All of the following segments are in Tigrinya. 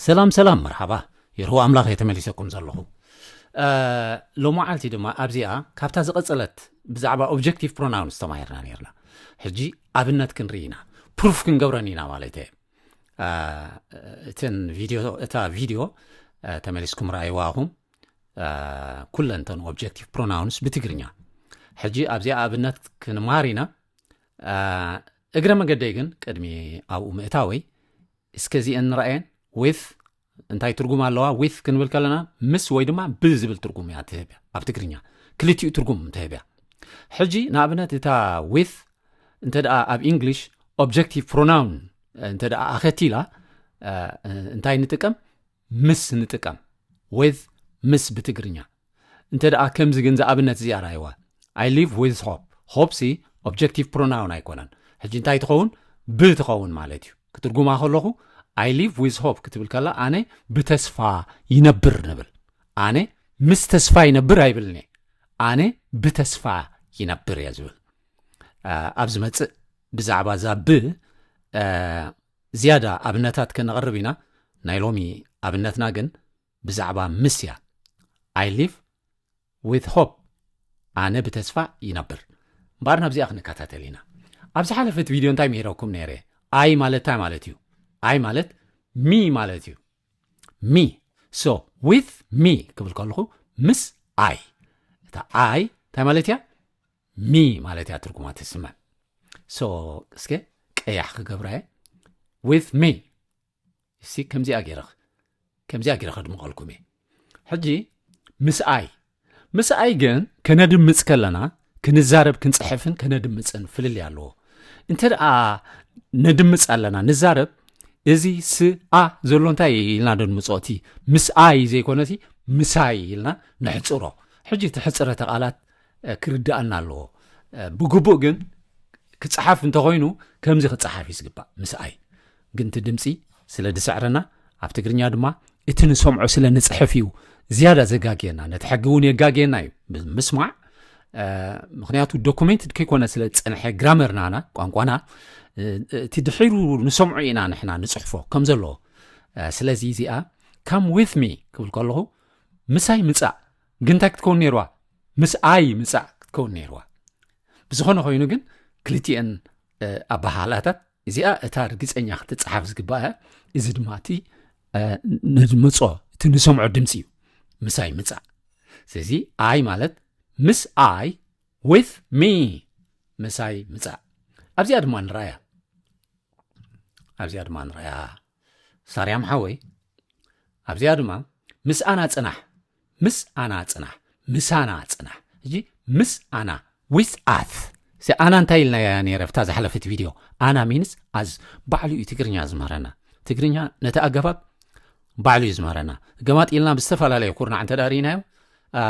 ሰላም ሰላም፣ መርሓባ። ይርሁ ኣምላኽ እየ ተመሊሰኩም ዘለኹ። እ፣ ሎመዓልቲ ድማ ኣብዚኣ ካብታ ዝቐጸለት ብዛዕባ ኦብጀክቲቭ ፕሮናውንስ ተማሂርና ነይርና። ሕጂ ኣብነት ክንርኢ ኢና፣ ፕሩፍ ክንገብረን ኢና ማለት እየ። እ፣ እተን ቪድዮ፣ እታ ቪድዮ፣ እ፣ ተመሊስኩም ረኣይዋ ኢኹም። እ፣ ኩለን እተን ኦብጀክቲቭ ፕሮናውንስ ብትግርኛ። ሕጂ ኣብዚኣ ኣብነት ክንመሃር ኢና። እ፣ እግረ መገደይ ግን ቅድሚ ኣብኡ ምእታወይ እስከ እዚአን ንረኣየን። ዊዝ እንታይ ትርጉም ኣለዋ? ዊዝ ክንብል ከለና ምስ ወይ ድማ ብ ዝብል ትርጉም እያ ትህብ እያ ኣብ ትግርኛ። ክልቲኡ ትርጉም ትህብ እያ። ሕጂ ንኣብነት እታ ዊዝ እንተ ደኣ ኣብ ኢንግሊሽ ኦብጀክቲቭ ፕሮናውን እንተ ደኣ ኣኸቲላ፣ እ፣ እንታይ ንጥቀም? ምስ ንጥቀም። ዊዝ፣ ምስ ብትግርኛ። እንተ ደኣ ከምዚ ግን ዝኣብነት እዚኣ ርኣይዋ። I live with hope። ሆፕ ሲ ኦብጀክቲቭ ፕሮናውን ኣይኮነን። ሕጂ እንታይ ትኸውን? ብ ትኸውን ማለት እዩ። ክትርጉማ ከለኹ፣ I live with hope ክትብል ከላ፣ ኣነ ብተስፋ ይነብር ንብል። ኣነ ምስ ተስፋ ይነብር ኣይብልን እየ። ኣነ ብተስፋ ይነብር እየ ዝብል። እ፣ ኣብ ዝመጽእ ብዛዕባ እዛ ብ፣ እ፣ ዝያዳ ኣብነታት ከነቕርብ ኢና። ናይ ሎሚ ኣብነትና ግን ብዛዕባ ምስ እያ። I live with hope። ኣነ ብተስፋ ይነብር። እምበኣር ናብዚኣ ክንከታተል ኢና። ኣብ ዝሓለፈት ቪድዮ እንታይ ምሂረኩም ነይረ? ኣይ ማለት እንታይ ማለት እዩ? ኣይ ማለት ሚ ማለት እዩ። ሚ። So with me ክብል ከለኹ ምስ ኣይ። እታ ኣይ እንታይ ማለት እያ? ሚ ማለት እያ ትርጉማ ትስመ። So እስከ ቀያሕ ክገብራ እየ። With me። እሲ ከምዚኣ ገይረ፣ ከምዚኣ ገይረ ከድምቐልኩም እየ። ሕጂ ምስኣይ፣ ምስኣይ ግን ከነድምፅ ከለና ክንዛረብ ክንፅሕፍን ከነድምፅን ፍልልይ ኣለዎ። እንተ ደኣ ነድምፅ ኣለና ንዛረብ፣ እዚ ስ ኣ ዘሎ እንታይ ኢልና ነድምፆ? እቲ ምስኣይ ዘይኮነ እቲ ምሳይ ኢልና ነሕፅሮ። ሕጂ እቲ ሕፅረት ቃላት እ፣ ክርድኣና ኣለዎ። እ፣ ብግቡእ ግን ክጸሓፍ እንተኾይኑ ከምዚ ክጸሓፍ እዩ ዝግባእ፣ ምስኣይ። ግን እቲ ድምጺ ስለ ዝስዕረና፣ ኣብ ትግርኛ ድማ እቲ ንሰምዖ ስለ ንጽሕፍ እዩ ዝያዳ ዘጋግየና። ነቲ ሕጊ እውን የጋግየና እዩ ብ-፣ ምስማዕ። እ፣ ምኽንያቱ ዶኩሜንትድ ከይኮነ ስለ ዝጸንሐ ግራመርናና፣ ቋንቋና፣ እ፣ እቲ ድሒሩ ንሰምዖ ኢና ንሕና ንጽሕፎ ከም ዘለዎ። እ፣ ስለዚ እዚኣ ካም ዊዝ ሚ ክብል ከለኹ ምሳይ ምጻእ ግን እንታይ ክትከውን ነይርዋ? ምስኣይ ምጻእ ክትከውን ነይርዋ። ብዝኾነ ኮይኑ ግን ክልቲኤን፣ እ፣ ኣበሃህላታት፣ እዚኣ እታ ርግጸኛ ክትጸሓፍ ዝግባእ እያ። እዚ ድማ እቲ፣ እ፣ ንድምጾ፣ እቲ ንሰምዖ ድምጺ እዩ። ምሳይ ምጻእ። ስለዚ ኣይ ማለት ምስ ኣይ፣ ዊዝ ሚ፣ ምሳይ ምጻእ። ኣብዚኣ ድማ ንረኣያ። ኣብዚኣ ድማ ንረኣያ። ሳርያም ሓወይ፣ ኣብዚኣ ድማ ምስ ኣና ጽናሕ፣ ምስ ኣና ጽናሕ፣ ምሳና ጽናሕ። ሕጂ ምስ ኣና፣ ዊዝ ኣስ። እዚ ኣና እንታይ ኢልናያ ነይረ ኣብታ ዝሓለፈት ቪድዮ? ኣና ሚንስ ኣዝ፣ ባዕሉ እዩ ትግርኛ ዝምህረና። ትግርኛ ነቲ ኣገባብ ባዕሉ እዩ ዝምህረና። ገማጥ ኢልና ብዝተፈላለየ ኩርናዕ እንተ ደኣ ርኢናዮ፣ አ፣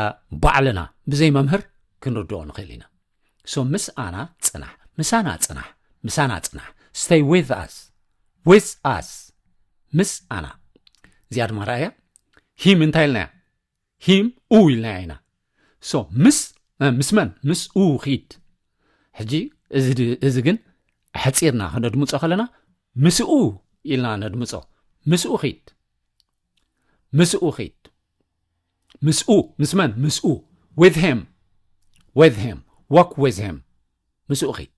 ባዕልና ብዘይ መምህር ክንርድኦ ንኽእል ኢና። So ምስ ኣና ጽናሕ፣ ምሳና ጽናሕ፣ ምሳና ጽናሕ። Stay with us። With us። ምስ ኣና። እዚኣ ድማ ረኣያ። ሂም እንታይ ኢልናያ? ሂም ኡ ኢልናያ ኢና። So ምስ፣ እ፣ ምስ መን? ምስ ኡ ኺድ። ሕጂ እዚ ድ-፣ እዚ ግን ኣሕጺርና ክነድምጾ ከለና ምስኡ ኢልና ነድምጾ። ምስኡ ኺድ። ምስኡ ኺድ። ምስኡ፣ ምስ መን? ምስኡ። With him። With him። Walk with him። ምስኡ ኺድ።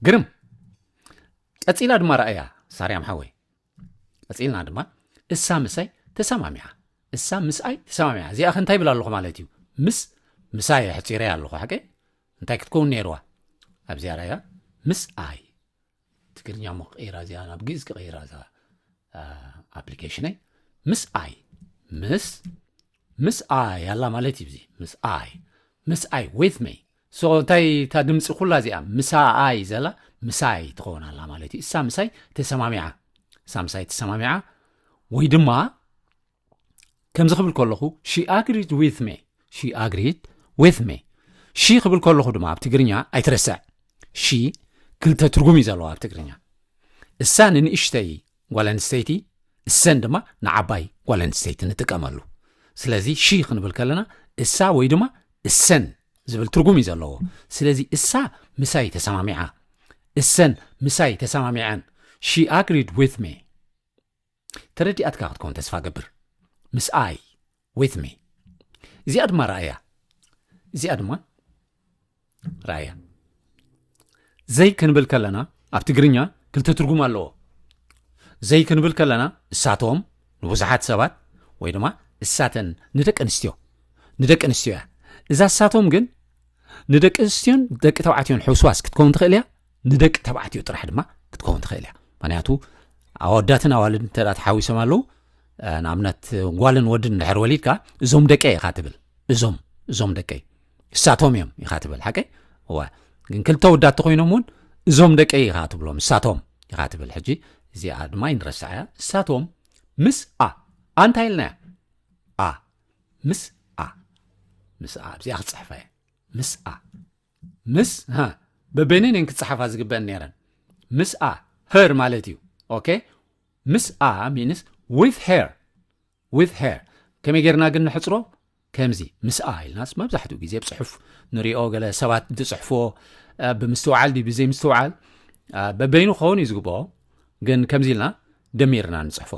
ግርም። ቀጺላ ድማ ረኣያ፣ ሳርያም ሓወይ። ቀጺልና ድማ እሳ ምሳይ ተሰማሚዓ። እሳ ምስኣይ ተሰማሚዓ። እዚኣ ከ እንታይ ይብል ኣለኹ ማለት እዩ? ምስ፣ ምሳይ ኣሕጺረያ ኣለኹ፣ ሓቀይ? እንታይ ክትከውን ነይርዋ? ኣብዚኣ ረኣያ፣ ምስ ኣይ። ትግርኛ እሞ ክቕይራ እዚኣ፣ ናብ ግእዝ ክቕይራ እዛ፣ አ፣ ኣፕሊኬሽነይ። ምስ ኣይ። ምስ፣ ምስ ኣይ ኣላ ማለት እዩ እዚ። ምስ ኣይ። ምስ ኣይ፣ with me። So እንታይ እታ ድምፂ ኩላ እዚኣ፣ ምሳ ኣይ ዘላ፣ ምሳይ ትኸውን ኣላ ማለት እዩ። እሳ ምሳይ ተሰማሚዓ። እሳ ምሳይ ተሰማሚዓ። ወይ ድማ ከምዚ ክብል ከለኹ፣ she agreed with me። She agreed with me። ሺ ክብል ከለኹ ድማ ኣብ ትግርኛ ኣይትረስዕ። ሺ ክልተ ትርጉም እዩ ዘለዋ ኣብ ትግርኛ። እሳ ንንእሽተይ ጓል ኣንስተይቲ፣ እሰን ድማ ንዓባይ ጓል ኣንስተይቲ ንጥቀመሉ። ስለዚ ሺ ክንብል ከለና እሳ ወይ ድማ እሰን ዝብል ትርጉም እዩ ዘለዎ። ስለዚ እሳ ምሳይ ተሰማሚዓ፣ እሰን ምሳይ ተሰማሚዐን። She agreed with me። ተረዲኣትካ ክትከውን ተስፋ ገብር። ምስኣይ፣ with me። እዚኣ ድማ ረኣያ። እዚኣ ድማ ረኣያ። ዘይ ክንብል ከለና ኣብ ትግርኛ ክልተ ትርጉም ኣለዎ። ዘይ ክንብል ከለና እሳቶም ንብዙሓት ሰባት ወይ ድማ እሳተን ንደቂ ኣንስትዮ፣ ንደቂ ኣንስትዮ እያ። እዛ እሳቶም ግን ንደቂ ኣንስትዮን ደቂ ተባዕትዮን ሕውስዋስ ክትከውን ትኽእል እያ፣ ንደቂ ተባዕትዮ ጥራሕ ድማ ክትከውን ትኽእል እያ። ምክንያቱ ኣወዳትን ኣዋልድን እንተ ደኣ ተሓዊሶም ኣለዉ፣ እ፣ ንኣብነት ጓልን ወድን እንድሕር ወሊድካ፣ እዞም ደቀይ ኢኻ ትብል። እዞም፣ እዞም ደቀይ፣ እሳቶም እዮም ኢኻ ትብል። ሓቀይ? እዋ። ግን ክልተ ወዳት ተኾይኖም እውን፣ እዞም ደቀይ ኢኻ ትብሎም፣ እሳቶም ኢኻ ትብል። ሕጂ እዚኣ ድማ ይንረስዓ እያ። እሳቶም ምስ ኣ፣ ኣ እንታይ ኢልናያ? ኣ፣ ምስ ኣ፣ ምስ ኣ፣ ኣብዚኣ ክጽሕፋ እየ። ምስ ኣ፣ ምስ፣ ሃ፣ በበይነን እየን ክጽሓፋ ዝግበአን ነይረን። ምስ ኣ፣ her ማለት እዩ። ኦኬ? ምስ ኣ means with her። With her። ከመይ ጌርና ግን ንሕጽሮ? ከምዚ፣ ምስ ኣ ኢልናስ መብዛሕትኡ ግዜ ብጽሑፍ ንሪኦ፣ ገለ ሰባት ዝጽሕፍዎ፣ እ፣ ብምስትውዓል ድዩ ብዘይምስትውዓል፣ እ፣ በበይኑ ክኸውን እዩ ዝግብኦ። ግን ከምዚ ኢልና ደሚርና ንጽሕፎ።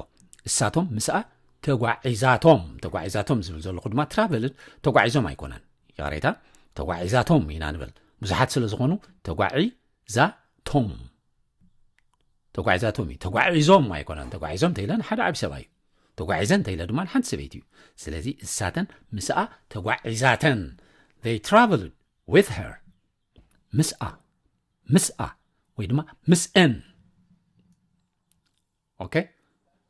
እሳቶም ምስ ኣ ተጓዒዛቶም፣ ተጓዒዛቶም ዝብል ዘለኹ ድማ ትራቨልድ፣ ተጓዒዞም ኣይኮነን። ይቕሬታ፣ ተጓዒዛቶም ኢና ንብል። ብዙሓት ስለ ዝኾኑ ተጓዒዛቶም። ተጓዒዛቶም እዩ። ተጓዒዞም ኣይኮነን። ተጓዒዞም እንተ ኢለ ንሓደ ዓቢ ሰብኣይ እዩ። ተጓዒዘን እንተ ኢለ ድማ ንሓንቲ ሰበይቲ እዩ። ስለዚ እሳተን ምስኣ ተጓዒዛተን። They traveled with her። ምስኣ፣ ምስኣ ወይ ድማ ምስአን። ኦኬ?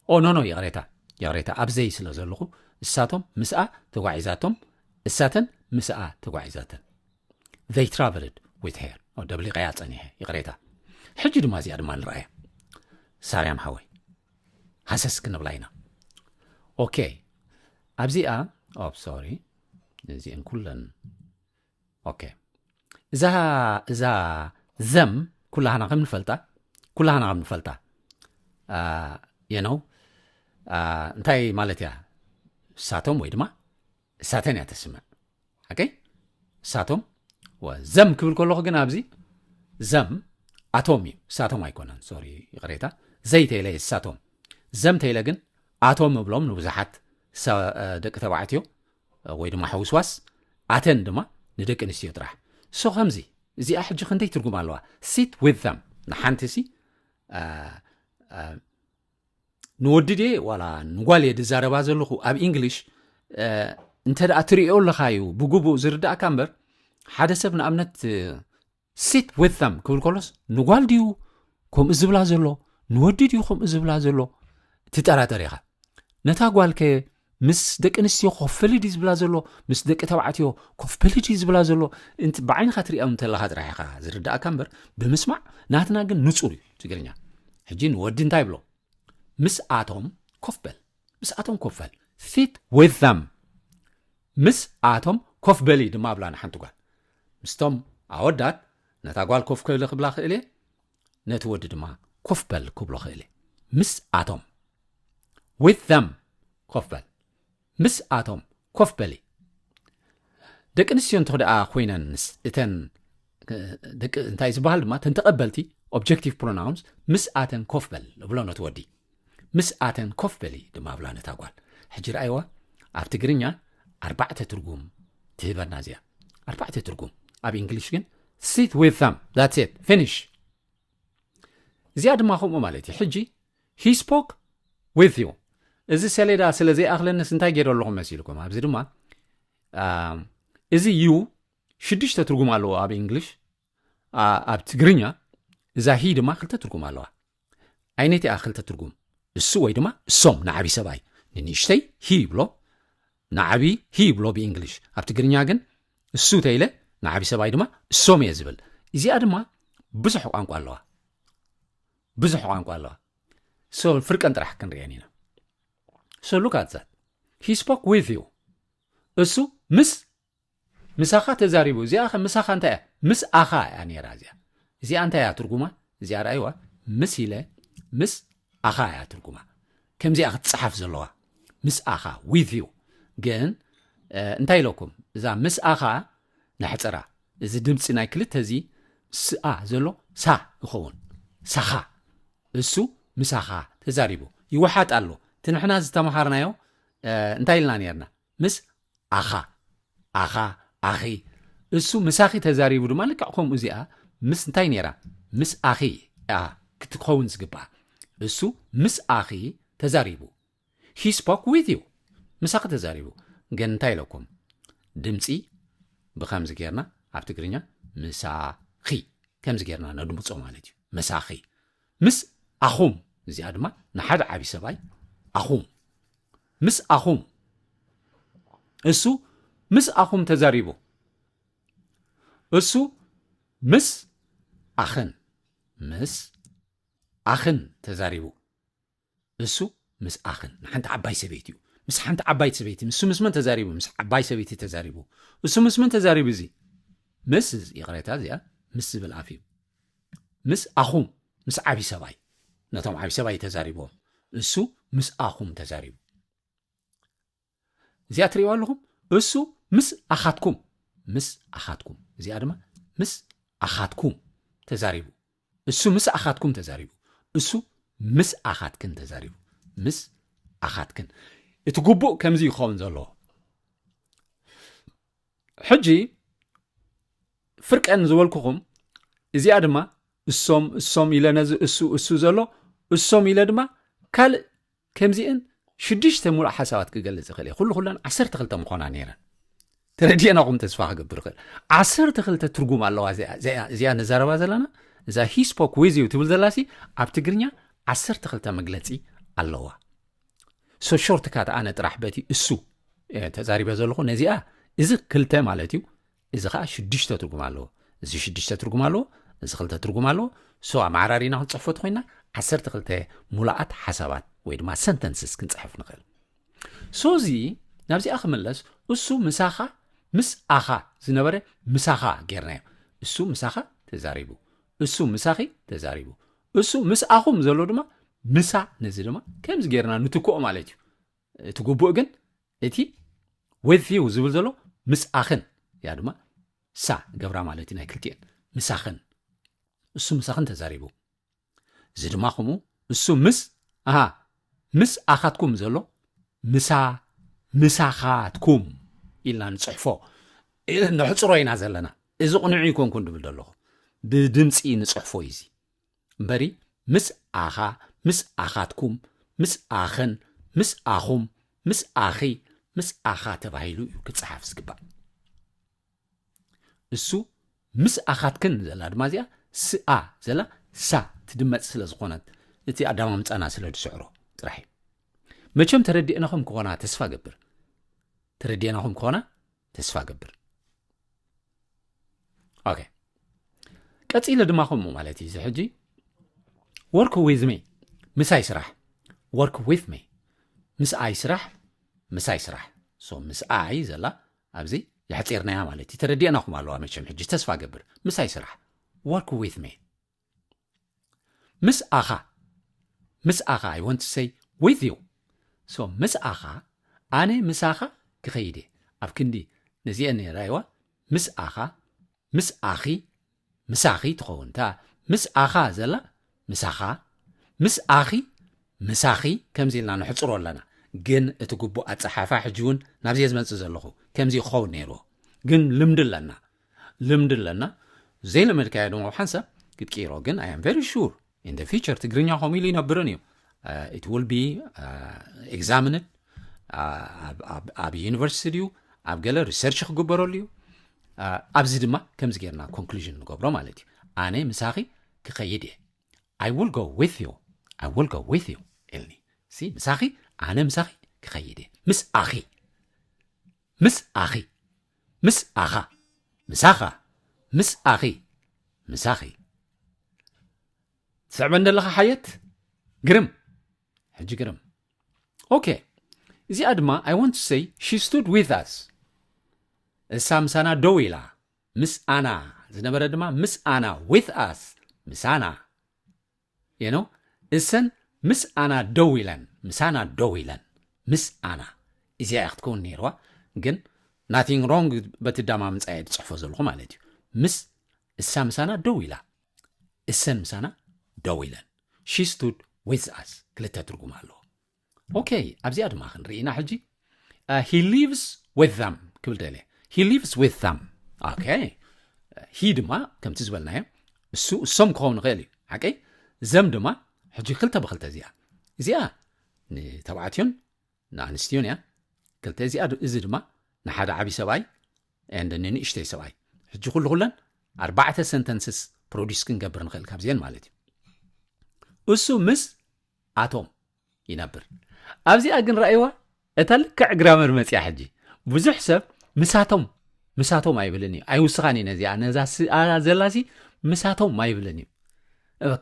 ኦ፣ ኖ፣ ኖ፣ ይቕሬታ፣ ይቕሬታ። ኣብ ዘይ ስለ ዘለኹ እሳቶም ምስኣ ተጓዒዛቶም፣ እሳተን ምስኣ ተጓዒዛተን። They traveled with her። ኦ፣ ደብሊቐያ ጸኒሐ፣ ይቕሬታ። ሕጂ ድማ እዚኣ ድማ ንርኣያ። ሳርያም ሓወይ፣ ሃሰስ ክንብላ ኢና። ኦኬ፣ ኣብዚኣ፣ ኦ፣ ሶሪ፣ እዚአን ኩለን፣ ኦኬ። እዛ፣ እዛ ዘም ኩላህና ከም ንፈልጣ፣ ኩላህና ከም ንፈልጣ፣ አ፣ you know፣ አ፣ እንታይ ማለት እያ? እሳቶም ወይ ድማ እሳተን እያ ተስምዕ። ኦኬ? እሳቶም፣ ወ-፣ ዘም ክብል ከለኹ ግን ኣብዚ ዘም ኣቶም እዩ፣ እሳቶም ኣይኮነን። ሶሪ፣ ይቕሬታ። ዘይ ተይለ እሳቶም። ዘም ተይለ ግን ኣቶም እብሎም ንብዙሓት ሰ-፣ እ፣ ደቂ ተባዕትዮ፣ እ፣ ወይ ድማ ሕውስዋስ፣ ኣተን ድማ ንደቂ ኣንስትዮ ጥራሕ። ሶ ከምዚ፣ እዚኣ ሕጂ ክንደይ ትርጉም ኣለዋ? Sit with them። ንሓንቲ ሲ፣ እ፣ እ፣ ንወዲ ድየ ዋላ ንጓል እየ ዝዛረባ ዘለኹ ኣብ ኢንግሊሽ፣ እ፣ እንተ ደኣ ትርእዮ ኣለኻ እዩ ብግቡእ ዝርዳእካ እምበር፣ ሓደ ሰብ ንኣብነት፣ እ፣ sit with them ክብል ከሎስ ንጓል ድዩ ከምኡ ዝብላ ዘሎ፣ ንወዲ ድዩ ከምኡ ዝብላ ዘሎ፣ ትጠራጠር ኢኻ። ነታ ጓልከ ምስ ደቂ ኣንስትዮ ኮፍ በሊ ድዩ ዝብላ ዘሎ፣ ምስ ደቂ ተባዕትዮ ኮፍ በሊ ድዩ ዝብላ ዘሎ፣ እንት-፣ ብዓይንኻ ትሪኦም እንተለኻ ጥራሕ ኢኻ ዝርዳእካ እምበር፣ ብምስማዕ ናትና ግን ንጹር እዩ ትግርኛ። ሕጂ ንወዲ እንታይ ይብሎ? ምስኣቶም ኮፍ በል። ምስኣቶም ኮፍ በል። Sit with them። ምስኣቶም ኮፍ በሊ ድማ ብላ ንሓንቲ ጓል። ምስቶም ኣወዳት ነታ ጓል ኮፍ በሊ ክብላ ክእል እየ፣ ነቲ ወዲ ድማ ኮፍ በል ክብሎ ክእል እየ። ምስኣቶም። With them ኮፍ በል። ምስኣቶም ኮፍ በሊ። ደቂ ኣንስትዮ እንተ ደኣ ኮይነን ስ-፣ እተን፣ እ፣ ደቂ፣ እንታይ ዝበሃል ድማ፣ እተን ተቐበልቲ፣ ኦብጀክቲቭ ፕሮናውንስ፣ ምስኣተን ኮፍ በል እብሎ ነቲ ወዲ። ምስኣተን ኮፍ በሊ ድማ እብላ ነታ ጓል። ሕጂ ረኣይዋ፣ ኣብ ትግርኛ ኣርባዕተ ትርጉም ትህበና እዚኣ። ኣርባዕተ ትርጉም። ኣብ ኢንግሊሽ ግን፣ sit with them፣ that's it፣ finish። እዚኣ ድማ ከምኡ ማለት እዩ። ሕጂ፣ he spoke with you። እዚ ሰሌዳ ስለ ዘይኣኽለንስ እንታይ ገይረ ኣለኹም መሲልኩም? ኣብዚ ድማ፣ አ፣ እዚ ዩ ሽዱሽተ ትርጉም ኣለዎ ኣብ ኢንግሊሽ። አ፣ ኣብ ትግርኛ እዛ ሂ ድማ ክልተ ትርጉም ኣለዋ። ኣይነቲ እያ ክልተ ትርጉም? እሱ ወይ ድማ እሶም ንዓቢ ሰብኣይ። ንንእሽተይ ሂ ይብሎ፣ ንዓቢ ሂ ይብሎ ብኢንግሊሽ። ኣብ ትግርኛ ግን እሱ ተይለ ንዓቢ ሰብኣይ ድማ እሶም እየ ዝብል። እዚኣ ድማ ብዙሕ ቋንቋ ኣለዋ። ብዙሕ ቋንቋ ኣለዋ። ሶ ፍርቀን ጥራሕ ክንሪአን ኢና። So look at that። He spoke with you። እሱ ምስ፣ ምሳኻ ተዛሪቡ። እዚኣ ኸ ምሳኻ እንታይ እያ? ምስ ኣኻ እያ ነይራ እዚኣ። እዚኣ እንታይ እያ ትርጉማ? እዚኣ ረኣይዋ። ምስ ኢለ፣ ምስ ኣኻ እያ ትርጉማ። ከምዚኣ ክትጸሓፍ ዘለዋ። ምስ ኣኻ፣ with you። ግን፣ እ፣ እንታይ ኢለኩም? እዛ ምስ ኣኻ ነሕጽራ። እዚ ድምጺ ናይ ክልተ እዚ ስኣ ዘሎ ሳ ይኸውን። ሳኻ። እሱ ምሳኻ ተዛሪቡ። ይወሓጥ ኣሎ። እቲ ንሕና ዝተምሃርናዮ እንታይ ኢልና ነርና? ምስ ኣኻ ኣኻ ኣኺ እሱ ምሳኺ ተዛሪቡ ድማ ልክዕ ከምኡ እዚኣ ምስ እንታይ ነይራ? ምስ ኣኺ ክትኸውን ዝግባእ። እሱ ምስ ኣኺ ተዛሪቡ። He spoke with you። ምሳኺ ተዛሪቡ። ግን እንታይ ኢለኩም? ድምፂ ብኸምዚ ጌርና ኣብ ትግርኛ ምሳኺ ከምዚ ጌርና ነድምፆ ማለት እዩ። ምሳኺ ምስ ኣኹም፣ እዚኣ ድማ ንሓደ ዓብዪ ሰብኣይ ኣኹም፣ ምስ ኣኹም፣ እሱ ምስ ኣኹም ተዛሪቡ። እሱ ምስ ኣኽን፣ ምስ ኣኽን ተዛሪቡ። እሱ ምስ ኣኽን፣ ንሓንቲ ዓባይ ሰበይቲ እዩ። ምስ ሓንቲ ዓባይቲ ሰበይቲ፣ እሱ ምስ መን ተዛሪቡ? ምስ ዓባይ ሰበይቲ ተዛሪቡ። እሱ ምስ መን ተዛሪቡ? እዚ ምስ፣ ይቕሬታ፣ እዚኣ ምስ ዝብል ኣፍ እዩ። ምስ ኣኹም፣ ምስ ዓቢ ሰብኣይ፣ ነቶም ዓቢ ሰብኣይ ተዛሪብዎም። እሱ ምስ ኣኹም ተዛሪቡ። እዚኣ ትርእይዋ ኣለኹም? እሱ ምስ ኣኻትኩም፣ ምስ ኣኻትኩም። እዚኣ ድማ ምስ ኣኻትኩም ተዛሪቡ። እሱ ምስ ኣኻትኩም ተዛሪቡ። እሱ ምስ ኣኻትክን ተዛሪቡ። ምስ ኣኻትክን። እቲ ግቡእ ከምዚ ይኸውን ዘለዎ። ሕጂ ፍርቀን ዝበልኩኹም፣ እዚኣ ድማ እሶም፣ እሶም ኢለ ነዚ እሱ፣ እሱ ዘሎ እሶም ኢለ ድማ ካልእ ከምዚአን ሽዱሽተ ሙሉእ ሓሳባት ክገልጽ ይኽእል እየ። ኩሉ ኩለን ዓሰርተ ክልተ ምኾና ነይረን። ተረዲእናኹም ተስፋ ክገብር ይኽእል። ዓሰርተ ክልተ ትርጉም ኣለዋ እዚኣ፣ እዚኣ፣ እዚኣ ንዛረባ ዘለና፣ እዛ he spoke with you ትብል ዘላሲ ኣብ ትግርኛ ዓሰርተ ክልተ መግለጺ ኣለዋ። So shortcut ኣነ ጥራሕ በቲ እሱ፣ እ፣ ተዛሪበ ዘለኹ ነዚኣ፣ እዚ ክልተ ማለት እዩ። እዚ ኸዓ ሽዱሽተ ትርጉም ኣለዎ። እዚ ሽዱሽተ ትርጉም ኣለዎ፣ እዚ ክልተ ትርጉም ኣለዎ። So ኣመዓራሪና ክንጽሕፎ ተኾይና ዓሰርተ ክልተ ሙሉኣት ሓሳባት ወይ ድማ sentences ክንጽሕፍ ንኽእል። So እዚ ናብዚኣ ክምለስ፣ እሱ ምሳኻ፣ ምስ ኣኻ ዝነበረ ምሳኻ ጌርናዮ። እሱ ምሳኻ ተዛሪቡ፣ እሱ ምሳኺ ተዛሪቡ፣ እሱ ምስ ኣኹም ዘሎ ድማ ምሳ፣ ነዚ ድማ ከምዚ ጌርና ንትክኦ ማለት እዩ። እቲ ግቡእ ግን እቲ with you ዝብል ዘሎ ምስ ኣኽን እያ ድማ ሳ ገብራ ማለት እዩ ናይ ክልቲኤን። ምሳኽን፣ እሱ ምሳኽን ተዛሪቡ። እዚ ድማ ከምኡ እሱ ምስ፣ ኣሃ፣ ምስ ኣኻትኩም ዘሎ ምሳ፣ ምሳኻትኩም ኢልና ንጽሕፎ፣ እ፣ ንሕጽሮ ኢና ዘለና። እዚ ቅኑዕ ይኮንኩን ድብል ዘለኹ። ብድምጺ ንጽሕፎ እዩ እዚ። እምበሪ ምስ ኣኻ፣ ምስ ኣኻትኩም፣ ምስ ኣኽን፣ ምስ ኣኹም፣ ምስ ኣኺ፣ ምስ ኣኻ ተባሂሉ እዩ ክጸሓፍ ዝግባእ። እሱ ምስ ኣኻትክን ዘላ ድማ እዚኣ ስኣ ዘላ ሳ ትድመጽ ስለ ዝኾነት፣ እቲ ኣዳማምጻና ስለ ዝስዕሮ ጥራሕ እዩ። መቸም ተረዲእናኹም ክኾና ተስፋ ገብር። ተረዲእናኹም ክኾና ተስፋ ገብር። ኦኬ። ቀጺለ ድማ ከምኡ ማለት እዩ። እዚ ሕጂ work with me፣ ምሳይ ስራሕ። Work with me፣ ምስኣይ ስራሕ፣ ምሳይ ስራሕ። So ምስኣይ ዘላ ኣብዚ የሕጺርናያ ማለት እዩ። ተረዲእናኹም ኣለዋ መቸም ሕጂ ተስፋ ገብር። ምሳይ ስራሕ። Work with me። ምስ ኣኻ፣ ምስ ኣኻ፣ I want to say with you። So ምስ ኣኻ፣ ኣነ ምሳኻ ክኸይድ እየ። ኣብ ክንዲ ነዚአን ራይዋ፣ ምስ ኣኻ፣ ምስ ኣኺ፣ ምሳኺ ትኸውን። እታ ምስ ኣኻ ዘላ ምሳኻ፣ ምስ ኣኺ፣ ምሳኺ ከምዚ ኢልና ንሕጽሮ ኣለና። ግን እቲ ግቡእ ኣጸሓሕፋ ሕጂ እውን ናብዚ እየ ዝመጽእ ዘለኹ። ከምዚ ክኸውን ነይርዎ። ግን ልምዲ ኣለና። ልምዲ ኣለና። ዘይለመድካዮ ድማ ኣብ ሓንሳብ ክትቅይሮ። ግን I am very sure in the future ትግርኛ ከምኡ ኢሉ ይነብርን እዩ። Uh, it will be, uh, examined. Uh, ኣብ፣ ኣብ፣ ኣብ ዩኒቨርሲቲ ድዩ ኣብ ገለ ሪሰርች ክግበረሉ እዩ። Uh, ኣብዚ ድማ ከምዚ ጌርና ኮንክሉዥን ንገብሮ ማለት እዩ። ኣነ ምሳኺ ክኸይድ እየ። I will go with you። I will go with you ኢልኒ። ሲ፣ ምሳኺ፣ ኣነ ምሳኺ ክኸይድ እየ። ምስ ኣኺ፣ ምስ ኣኺ፣ ምስ ኣኻ፣ ምሳኻ፣ ምስ ኣኺ፣ ምሳኺ። ትስዕበን ዘለኻ ሓየት? ግርም። ሕጂ ግርም። ኦኬ። እዚኣ ድማ I want to say she stood with us። እሳ ምሳና ደው ኢላ። ምስ ኣና ዝነበረ ድማ ምስ ኣና፣ with us፣ ምሳና። You know? እሰን ምስ ኣና ደው ኢለን፣ ምሳና ደው ኢለን፣ ምስ ኣና። እዚኣ እያ ክትከውን ነይርዋ። ግን nothing wrong በቲ ኣዳማምጻ እየ ዝጽሕፎ ዘለኹ ማለት እዩ። ምስ፣ እሳ ምሳና ደው ኢላ፣ እሰን ምሳና ደው ኢለን። She stood with us ክልተ ትርጉም ኣለዎ። okay, ኣብዚኣ ድማ ክንርኢ ኢና ሕጂ። He lives with them ክብል ደልየ። He lives with them. Okay, he ድማ ከምቲ ዝበልናዮ እሱ እሶም ክኸውን ይኽእል እዩ። ሓቀይ? ዘም ድማ ሕጂ ክልተ ብክልተ እዚኣ እዚኣ ንተባዕትዮን ንኣንስትዮን እያ። ክልተ እዚኣ እዚ ድማ ንሓደ ዓብዪ ሰብኣይ and ንንእሽተይ ሰብኣይ። ሕጂ ኩሉ ኩለን ኣርባዕተ sentences produce ክንገብር ንኽእል ካብዚአን ማለት እዩ። እሱ ምስ ኣቶም ይነብር። ኣብዚኣ ግን ረኣይዋ እታ ልክዕ ግራመር መፅያ። ሕጂ ብዙሕ ሰብ ምሳቶም ምሳቶም ኣይብልን እዩ። ኣይውስኻን እዩ ነዚኣ ነዛ ስኣ ዘላሲ ምሳቶም ኣይብልን እዩ።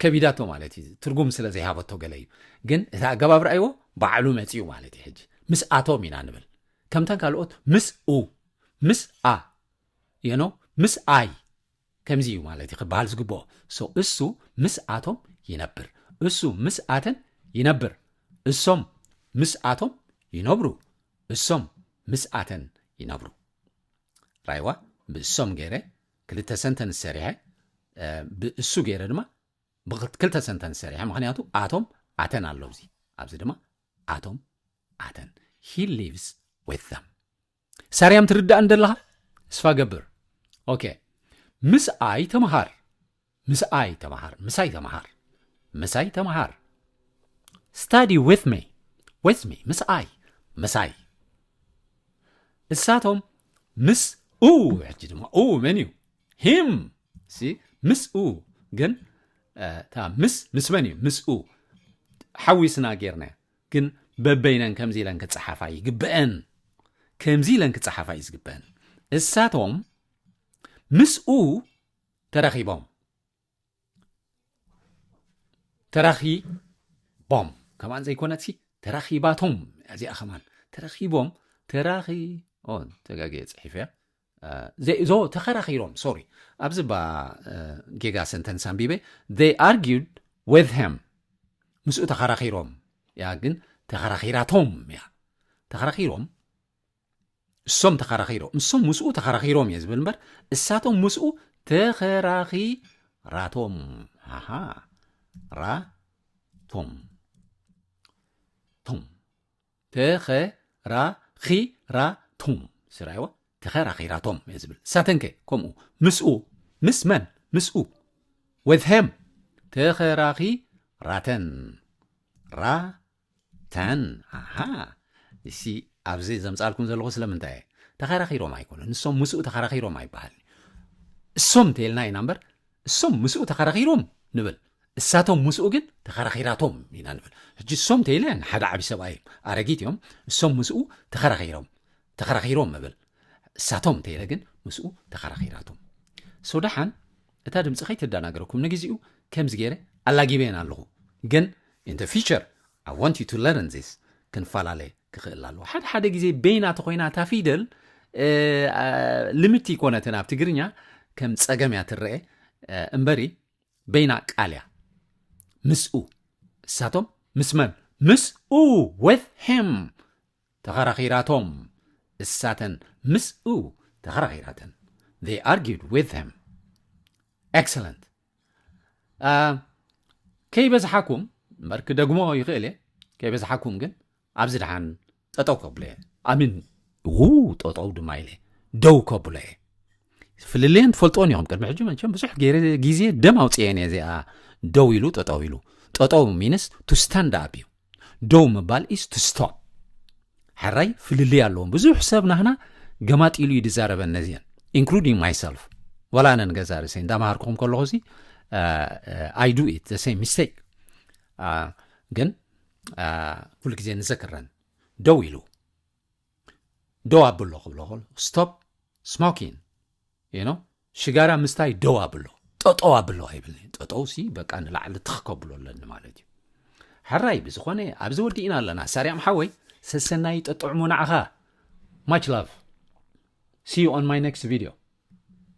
ከቢዳቶ ማለት እዩ፣ ትርጉም ስለ ዘይሃበቶ ገለ እዩ። ግን እቲ ኣገባብ ረኣይዎ ባዕሉ መፅኡ ማለት እዩ። ሕጂ ምስ ኣቶም ኢና ንብል። ከምተን ካልኦት ምስ ኡ ምስ ኣ የኖ ምስ ኣይ ከምዚ እዩ ማለት እዩ ክበሃል ዝግብኦ። እሱ ምስ ኣቶም ይነብር፣ እሱ ምስ ኣተን ይነብር፣ እሶም ምስ ኣቶም ይነብሩ፣ እሶም ምስ ኣተን ይነብሩ። ራይዋ ብእሶም ገይረ ክልተ sentence ሰሪሐ፣ ብእሱ ገይረ ድማ ብክልተ sentence ሰሪሐ። ምክንያቱ ኣቶም ኣተን ኣሎ ኣብዚ ኣብዚ ድማ ኣቶም ኣተን። He lives with them። ሳርያም ትርዳእ እንደለኻ ስፋ ገብር። Okay፣ ምስ ኣይ ተምሃር፣ ምስ ኣይ ተምሃር፣ ምሳይ ተምሃር፣ ምሳይ ተምሃር። Study with me፣ with me፣ ምስ ኣይ፣ ምሳይ። እሳቶም ምስ ኡ፣ ሕጂ ድማ ኡ መን እዩ? Him። ሲ ምስ ኡ ግን እታ ምስ ምስ መን እዩ? ምስ ኡ ሓዊስና ጌርና ግን በበይነን ከምዚ ኢለን ክጸሓፋ ይግብአን። ከምዚ ኢለን ክጸሓፋ እዩ ዝግብአን። እሳቶም ምስኡ ተራኺቦም ተራኺቦም ከማን ዘይኮነትሲ ተራኺባቶም። እዚኣ ከማን ተራኺቦም ተራኺ ተጋጊየ ጽሒፈ ዞ ተኸራኺሮም። ሶሪ ኣብዚ ባ ጌጋ sentence ኣንቢበ። They argued with him፣ ምስኡ ተኸራኺሮም እያ ግን ተኸራኺራቶም እያ። ተኸራኺሮም እሶም ተኸራኺሮም እሶም ምስኡ ተኸራኺሮም እየ ዝብል እምበር እሳቶም ምስኡ ተኸራኺራቶም። ኣሃ ራቶም ቶም ተኸራኺራቶም ስራይዋ ተኸራኺራቶም እየ ዝብል። እሳተንከ ከምኡ ምስኡ ምስ መን ምስኡ with him ተኸራኺራተን ራ ተን ኣሃ እሲ ኣብዚ ዘምጻልኩም ዘለኹ ስለምንታይ እየ? ተኸራኺሮም ኣይኮኑን። ንሶም ምስኡ ተኸራኺሮም ኣይበሃል። እሶም ተይልና ኢና እምበር እሶም ምስኡ ተኸራኺሮም ንብል። እሳቶም ምስኡ ግን ተኸራኺራቶም ኢና ንብል። ሕጂ እሶም ተይለ ንሓደ ዓቢ ሰብኣይ እዮም፣ ኣረጊት እዮም። እሶም ምስኡ ተኸራኺሮም ተኸራኺሮም እብል። እሳቶም ተይለ ግን ምስኡ ተኸራኺራቶም። ሶ ደሓን እታ ድምፂ ከይትደናገረኩም ንግዚኡ ከምዚ ገይረ ኣላጊበየን ኣለኹ። ግን in the future I want you to learn this ክንፈላለ ክኽእል ኣለዎ። ሓደ ሓደ ግዜ በይና ተኾይና እታ ፊደል ልምቲ ይኮነትን ኣብ ትግርኛ ከም ፀገም እያ ትረአ እምበሪ በይና ቃል እያ። ምስኡ እሳቶም ምስ መን ምስኡ with him ተኸራኺራቶም እሳተን ምስኡ ተኸራኺራተን they argued with him። Excellent። ከይበዝሓኩም እምበር ክደግሞ ይኽእል እየ። ከይበዝሓኩም ግን ኣብዚ ደሓን ጠጠው ከብሎ እየ። ኣሚን ው ጠጠው ድማ ኢለ ደው ከብሎ እየ። ፍልልየን ትፈልጥዎን ኢኹም። ቅድሚ ሕጂ መቸም ብዙሕ ገይረ ግዜ ደም ኣውፅኤን እየ እዚኣ ደው ኢሉ ጠጠው ኢሉ። ጠጠው means to stand up እዩ። ደው ምባል is to stop። ሕራይ ፍልልይ ኣለዎም። ብዙሕ ሰብ ናህና ገማጢሉ እዩ ዝዛረበን ነዚአን including myself። ዋላ ኣነ ንገዛ ርእሰይ እንዳመሃርኩም ከለኹ ሲ I do it the same mistake። ግን ኩሉ ግዜ ንዘክረን ደው ኢሉ ደው ኣብሎ ክብሎ ከሎ stop smoking you know ሽጋራ ምስታይ ደው ኣብሎ ጠጠው ኣብሎ ኣይብልኒ። ጠጠው ሲ በቃ ንላዕሊ ትኽ ከብሎ ኣለኒ ማለት እዩ። ሕራይ ብዝኾነ ኣብዚ ወዲእና ኣለና። ሳርያም ሓወይ ሰሰናይ ጠጥዕሙ ንዓኻ። Much love. See you on my next video.